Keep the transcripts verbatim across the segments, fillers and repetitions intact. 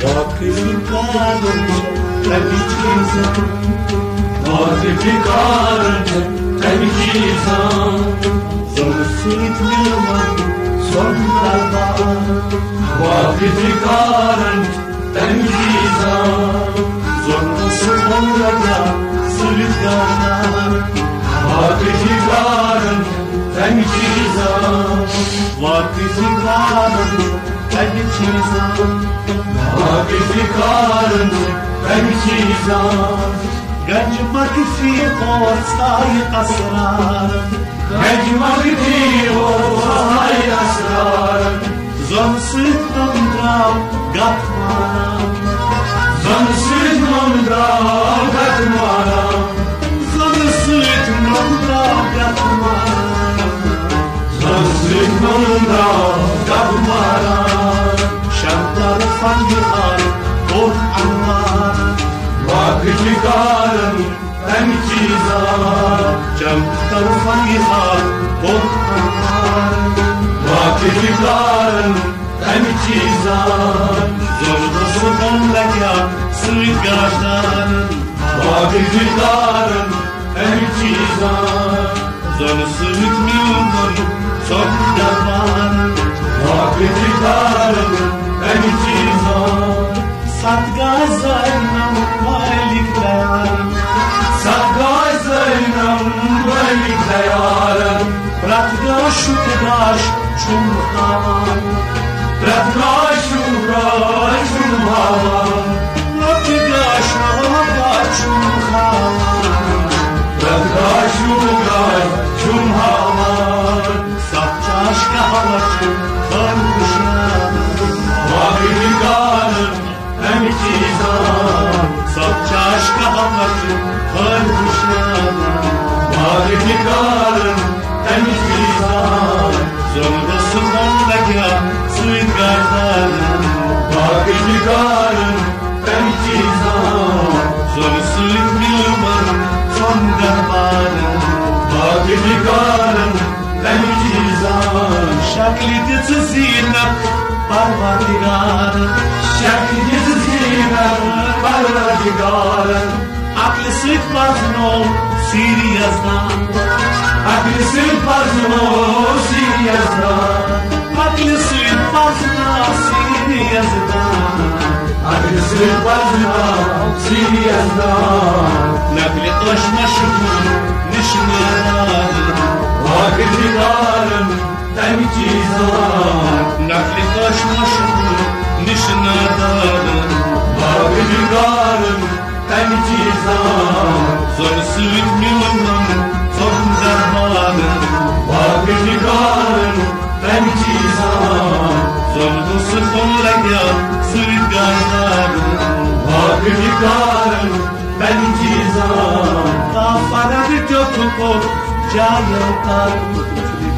واقفی کارن چھِ تَمہِ چیٖزن، واقفی کارن چھِ تَمہِ چیٖزن، زن سۭتۍ مِلوَن سۄن دربار۔ واقفی کارن چھِ تَمہِ چیٖزن، زن سۭتۍ مِلوَن سۭتۍ گردان۔ واقفی کارن چھِ تَمہِ چیٖزن، واقفی کارن چھِ تَمہِ چیٖزن، واقفی کارن چھِ تَمہِ چیٖزن۔ گنج مقفی اوس سایہِ اسرارن، گنج مقفی اوس سایہِ اسرارن۔ زن سۭتۍ نوٚم درٛاو گتھ ماران، زن سۭتۍ نوٚم درٛاو گتھ ماران، زن سۭتۍ نوٚم درٛاو گتھ ماران، زن سۭتۍ نوٚم درٛاو گتھ ماران۔ شمتر فنگار کوٚر انوار، واقفی کارن تَمہِ چیٖزن۔ چم طرفن یہِ حال کوٚر انوار، واقفی کارن تَمہِ چیٖزن۔ زن سۭتۍ نوٚم لگیا سۭتۍ گردان، واقفی کارن تَمہِ چیٖزن۔ زن سۭتۍ میون سۄن دربار، واقفی کارن تَمہِ چیٖزن۔ ستھ گاش زٲلۍ نم مٲلِک دیارن، ستھ گاش زٲلۍ نم مٲلِک دیارن۔ پرٛتھ گاشُک گاش چھُم ہاوان، پرٛتھ گاشُک گاش چھُم ہاوان۔ پرٛتھ گاشُک گاش چھُم ہاوان، پرٛتھ گاشُک گاش چھُم ہاوان۔ ستھ چاش قہوہ چھُم خٲر ہُشیار، واقفی کارن تَمہِ چیٖزن۔ ستھ چاش قہوہ چھُم خٲر ہُشیار، واقفی کارن تَمہِ چیٖزن۔ زن سۭتۍ نوٚم لگیا سۭتۍ گردان، واقفی کارن تَمہِ چیٖزن۔ زن سۭتۍ میون سۄن دربار، واقفی کارن تَمہِ چیٖزن۔ شکلہِ دِژ زینت پروردگارن، شکلہِ دِژ زینت پروردگارن۔ عقلہِ سۭتۍ پرزنوو سیٖر یزدان، عقلہِ سۭتۍ پرزنوو سیٖر یزدان، عقلہِ سۭتۍ پرزنوو سیٖر یزدان، عقلہِ سۭتۍ پرزنوو سیٖر یزدان۔ نقلہِ ٲش مشہوٗر نِش نادان، واقفی کارن تَمہِ چیٖزن۔ نقلہِ ٲش مشہوٗر نِش نادان، واقفی کارن تَمہِ چیٖزن۔ زن سۭتۍ میون سۄن دربار، واقفی کارن تَمہِ چیٖزن۔ زن سۭتۍ نوٚم لگیا سۭتۍ گردان، واقفی کارن تَمہِ چیٖزن۔ کافرن ٹیوٚٹھ کوٚر جاین تارن،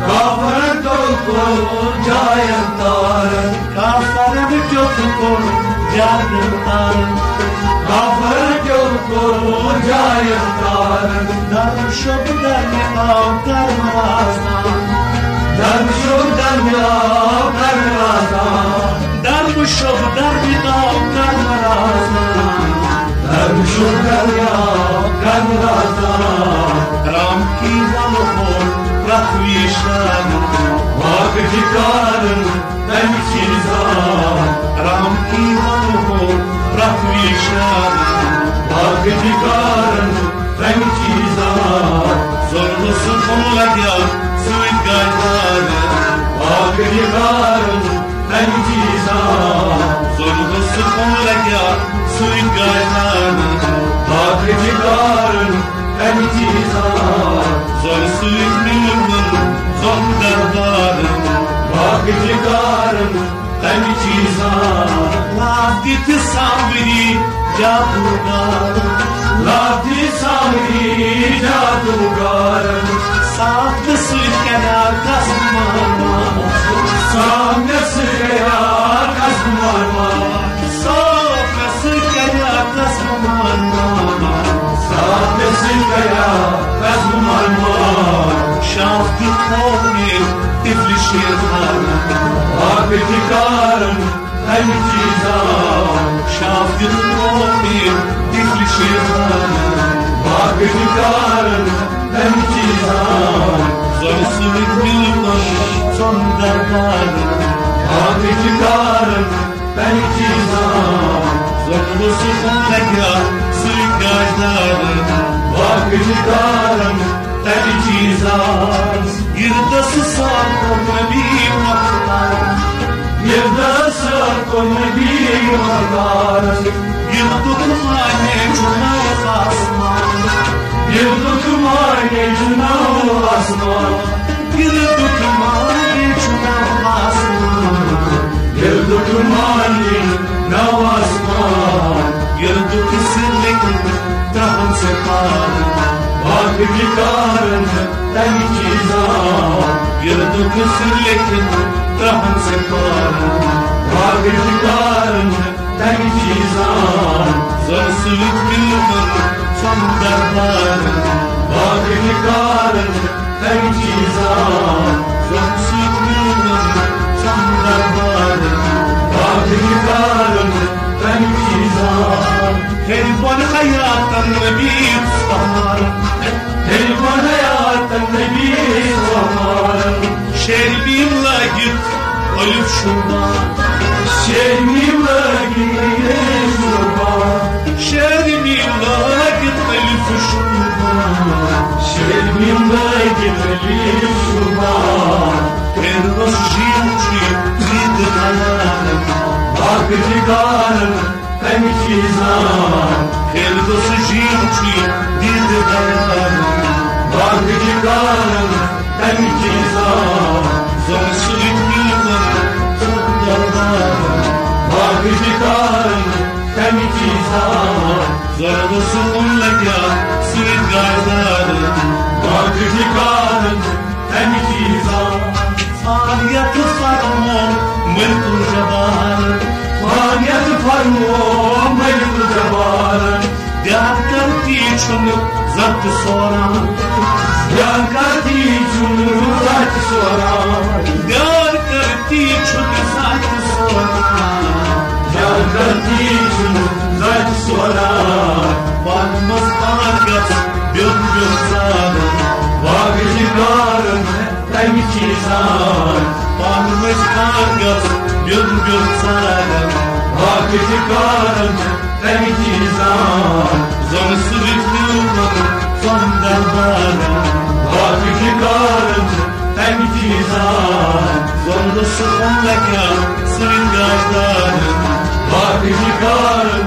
کافرن ٹیوٚٹھ کوٚر جاین تارن۔ کافرن ٹیوٚٹھ کوٚر جاین تارن، کافرن ٹیوٚٹھ کوٚر جاین تارن۔ درم شوٚب درمہِ آو کرم رازدان، درم شوٚب درمہِ آو کرم رازدان۔ درم شوٚب درمہِ آو کرم رازدان، درم شوٚب درمہِ آو کرم رازدان۔ رام کی ول ہو پرتھ ویشان، واقفی کارن تَمہِ چیٖزن۔ رام کی ول ہو پرتھ ویشان، واقفی کارن تَمہِ چیٖزن۔ زن سۭتۍ نوٚم لگیا سۭتۍ گردان، واقفی کارن تَمہِ چیٖزن۔ زن سۭتۍ نوٚم لگیا سۭتۍ گردان، واقفی کارن تَمہِ چیٖزن۔ زن سۭتۍ میون سۄن دربار، واقفی کارن تَمہِ چیٖزن۔ لاف دِتھ سامری جادوٗگارن، لاف دِتھ سامری جادوٗگارن۔ صاف نہٕ سۭتۍ کَریا کس گُمان مان، صاف نہٕ سۭتۍ کَریا کس گُمان مان، صاف نہٕ سۭتۍ کَریا کس گُمان مان، صاف نہٕ سۭتۍ کَریا کس گُمان مان۔ شاف تہِ تھوٚو مےٚ تِتھ شیرخان، باقٕے تہِ کارن تمہِ چیٖزا۔ شاف دیُت موقعہٕ طفلِ شیرخان، باقٕے تہِ کارن تمہِ چیٖزا۔ زۄنہٕ سۭتۍ میون ژۄن دربارن، باقٕے تہِ کارن تمہِ چیٖزا۔ زۄنہٕ اوسُس لگیا سۭتۍ گاشدارن، باقٕے تہِ کارن تمہِ چیٖزا۔ گِردس سر کوٚر نبی مختار، گِردس سر کوٚر نبی مختار۔ گِردُک معنی چھُ نو آسمان، گِردُک معنی چھُ نو آسمان۔ گِردُک معنی چھُ نو آسمان، گِردُک معنی نو آسمان۔ گِردُک سِر لیکھِتھ ترٛہن سپارن، باقٕے تہِ کارن تمہِ چیٖزا۔ گِردُک سِر لیکھِتھ ترٛہن سپارن، باقٕے تہِ کارن تمہِ چیٖزا۔ زۄنہٕ سۭتۍ میون ژۄن دربارن، باقٕے تہِ کارن تمہِ چیٖزا۔ زۄنہٕ سۭتۍ میون ژۄن دربارن، باقٕے تہِ کارن تمہِ چیٖزا۔ ہیٚرِ بۄن حیاتن نبی سہارن، ہیٚرِ بۄن حیاتن نبی سہارن۔ شیرِ میم لٲگِتھ الف شوٗبان، شیرِ میم لٲگِتھ الف شوٗبان۔ شیرِ میم لٲگِتھ الف شوٗبان، شیرِ میم لٲگِتھ الف شوٗبان۔ ہیٚرِ اوس جیم چھُ یہِ دید حیاتن، باقٕے تہِ کارن تمہِ چیٖزا۔ ہیٚرِ اوس جیم چھُ یہِ دید حیاتن، باقٕے تہِ کارن تمہِ چیٖزا۔ زۄنہٕ سۭتۍ میون ژۄن دربارن، باقٕے تہِ کارن تمہِ چیٖزا۔ زۄنہٕ اوسُس لگیا سۭتۍ گاشدارن، باقٕے تہِ کارن تمہِ چیٖزا۔ فانیت فرمو ملک الجبار، فانیت فرمو ملک الجبار۔ بیٛاکھ کرتی چھُنہٕ زانٛہہ تہِ سوران، بیٛاکھ کرتی چھُنہٕ زانٛہہ تہِ سوران، بیٛاکھ کرتی چھُنہٕ زانٛہہ تہِ سوران، بیٛاکھ کرتی چھُنہٕ زانٛہہ تہِ سوران۔ پانہٕ منٛز پانہٕ گژھ بیوٚن بیوٚن ژارُن، باقٕے چھِ کارن تمہِ چیٖزا۔ پانہٕ ؤسۍ کار گژھ بیوٚن بیوٚن ژارن، باقٕے چھِ کارن تمہِ چیٖزا۔ زۄنہٕ سۭتۍ میون ژۄن دربارن، باقٕے چھِ کارن تمہِ چیٖزا۔ زۄنہٕ سکوٗن لگیا سۭتۍ گاشدارن، باقٕے چھِ کارن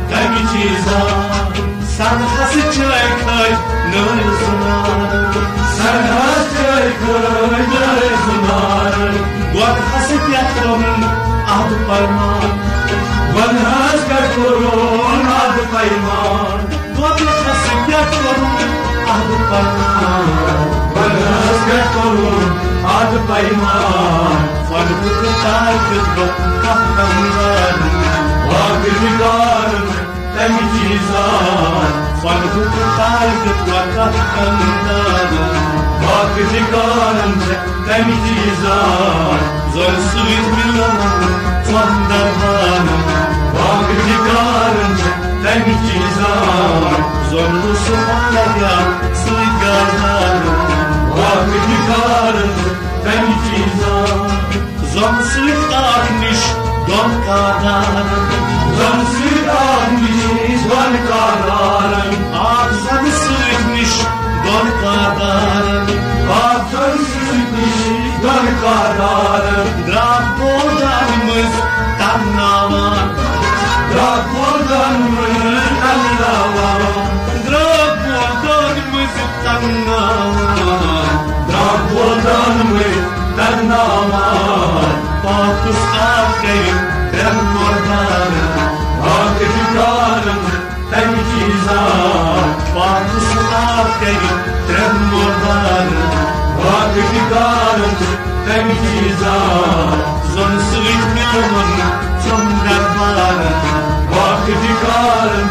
تمہِ چیٖزا۔ سرحس چاے کھاج نٲرۍ زُنارن، سرحس چاے کھاج نٲرۍ زُنارن۔ گۄڈٕ ہس پٮ۪ٹھ کوٚرُن عہد پیمان، گۄڈٕ ہس پٮ۪ٹھ کوٚرُن عہد پیمان۔ گۄڈٕ ہس پٮ۪ٹھ کوٚرُن عہد پیمان، گۄڈٕ ہس پٮ۪ٹھ کوٚرُن عہد پیمان۔ فنہُک تاج دیُت کتھ کمدارن، باقٕے چھِ کارن تمہِ چیٖزا۔ فنہُک تاج دیُت کتھ کمدارن، باقٕے چھِ کارن تمہِ چیٖزا۔ زۄنہٕ سۭتۍ مِلان ژۄن دربارن، باقٕے چھِ کارن تمہِ چیٖزا۔ زۄنہٕ سُہ پلگا سۭتۍ گاشدارن، باقٕے چھِ کارن تمہِ چیٖزا۔ زۄنہٕ سۭتۍ اکھ نِش دۄن کاردارن، زۄنہٕ سۭتۍ اکھ نِش دۄن کاردارن۔ اکھ زۄنہٕ سۭتۍ نِش دۄن کاردارن، اکھ زۄنہٕ سۭتۍ نِش دۄن کاردارن۔ درٛاکھ بودان مٔنٛزۍ ترناوان، درٛاکھ بودان مٔنٛزۍ ترناوان، درٛاکھ بودان مٔنٛزۍ ترناوان، درٛاکھ بودان مٔنٛزۍ ترناوان۔ پاکُس آب کرِ ترٛٮ۪ن مردارن، باقٕے چھِ کارن تمہِ چیٖزا۔ پاکُس آب کرِ ترٛٮ۪ن مردارن، باقٕے چھِ کارن تمہِ چیٖزا۔ زۄنہٕ سۭتۍ میون ژۄن دربارن، باقٕے چھِ کارن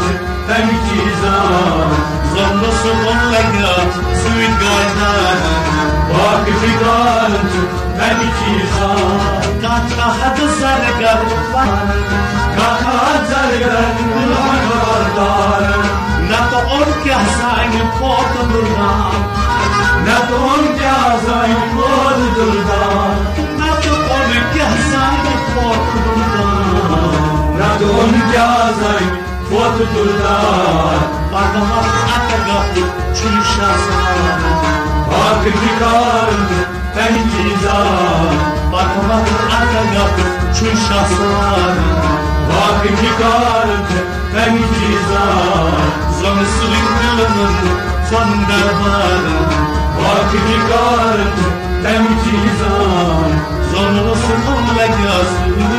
تمہِ چیٖزا۔ زۄنہٕ سُہ بۄن لگیا سۭتۍ گاشدارن، باقٕے چھِ کارن چیزا، کتھ حد زرگر، کتھ حد زرگر، نتہٕ اوٚن کیٛاہ سانہِ پوتہٕ دُردار؟ نتہٕ اوٚن کیٛاہ سانہِ پوتہٕ دُردار؟ نتہٕ اوٚن کیٛاہ سانہِ پوتہٕ دُردار؟ نتہٕ اوٚن کیٛاہ سانہِ پوتہٕ دُردار؟ پتہٕ وقت اتہٕ گپھ چھُنہٕ شاسان۔ باقٕے کار تمہِ چیزا۔ پتہٕ وقت اتہٕ گپھ چھُنہٕ شاسان۔ باقٕے کار تمہِ چیزا۔ زۄنہٕ سۭتۍ مِلنُن زۄنہٕ دربار۔ باقٕے کار تمہِ چیزا۔ زۄنہٕ اوس لگیس